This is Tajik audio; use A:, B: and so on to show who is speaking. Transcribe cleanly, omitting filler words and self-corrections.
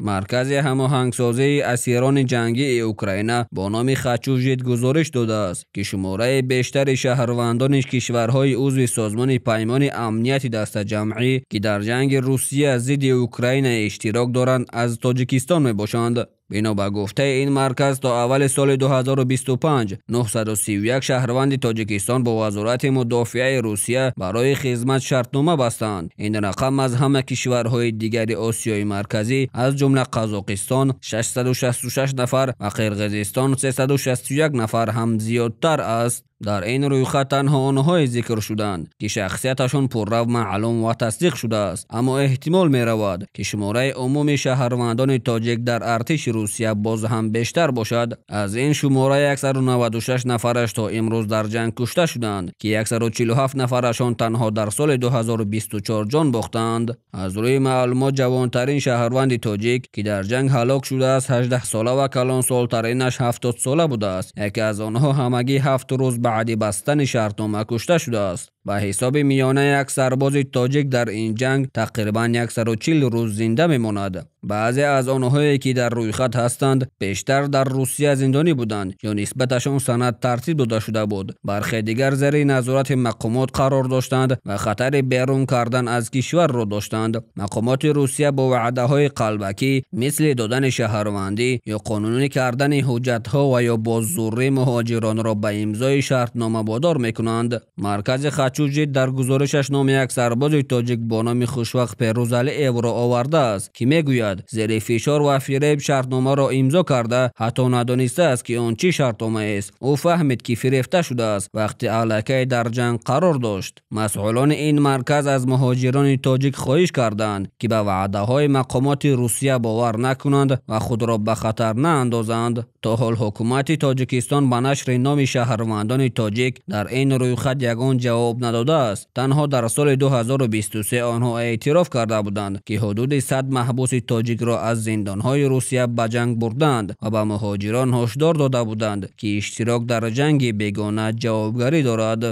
A: Маркази ҳамоҳангсозии асирони ҷангии Украина бо номи «Хочу жить» гузориш додааст, ки шумораи бештари шаҳрвандони кишварҳои узви Созмони Паймони Амнияти Дастаҷамъӣ, ки дар ҷанги Русия зидди Украина иштирок доранд, аз Тоҷикистон мебошанд. Бино ба гуфтаи ин марказ, то аввали соли 2025 931 шаҳрванди Тоҷикистон бо Вазорати мудофиаи Русия барои хизмат шартнома бастанд. Ин рақам аз ҳама кишварҳои дигари Осиёи Марказӣ, аз ҷумла Қазоқистон 666 нафар ва Қирғизистон 361 нафар ҳам зиёдтар аст. Дар ин рӯйхат танҳо онҳое зикр шуданд, ки шахсияташон пурра маълум ва тасдиқ шудааст, аммо эҳтимол меравад, ки шумораи умуми шаҳрвандони тоҷик дар артиши Русия боз ҳам бештар бошад. Аз ин шумора 196 нафараш то имрӯз дар ҷанг кушта шуданд, ки 147 нафарашон танҳо дар соли 2024 ҷон бохтанд. Аз рӯи маълумот, ҷавонтарин шаҳрванди тоҷик, ки дар ҷанг ҳалок шудааст, 18 сола ва калонсолтаринаш 70 сола будааст. Яке аз онҳо ҳамагӣ 7 рӯз баъди бастани шартнома кушта шудааст. Ба ҳисоби миёна як сарбози тоҷик дар ин ҷанг тақрибан 140 рӯз зинда мемонад. Баъзе аз онҳое, ки дар рӯйхат ҳастанд, пештар дар Русия зиндонӣ буданд ё нисбаташон санад тартиб дода шуда буд. Бархе дигар зери назорати мақомот қарор доштанд ва хатари берун кардан аз кишварро доштанд. Мақомоти Русия бо ваъдаҳои қалбакӣ, мисли додани шаҳрвандӣ ё қонунӣ кардани ҳуҷҷатҳо ва ё бо зӯрӣ муҳоҷиронро ба имзои шартнома водор мекунанд. Маркази «Хочу жить» дар гузоришаш номи як сарбози тоҷик бо номи Хушвақт Перӯзалиевро овардааст, ки мегӯяд, зери фишор ва фиреб шартномаро имзо карда, ҳатто надонистааст, ки он чӣ шартномаест. Ӯ фаҳмид, ки фирефта шудааст, вақте аллакай дар ҷанг қарор дошт. Масъулони ин марказ аз муҳоҷирони тоҷик хоҳиш карданд, ки ба ваъдаҳои мақомоти Русия бовар накунанд ва худро ба хатар наандозанд. То ҳол ҳукумати Тоҷикистон ба нашри номи шаҳрвандони тоҷик дар ин рӯйхат ягон ҷавоб надодааст. Танҳо дар соли 2023 онҳо эътироф карда буданд, ки ҳудуди 100 маҳбуси тоҷикро аз зиндонҳои Русия ба ҷанг бурданд ва ба муҳоҷирон ҳушдор дода буданд, ки иштирок дар ҷанги бегона ҷавобгарӣ дорад.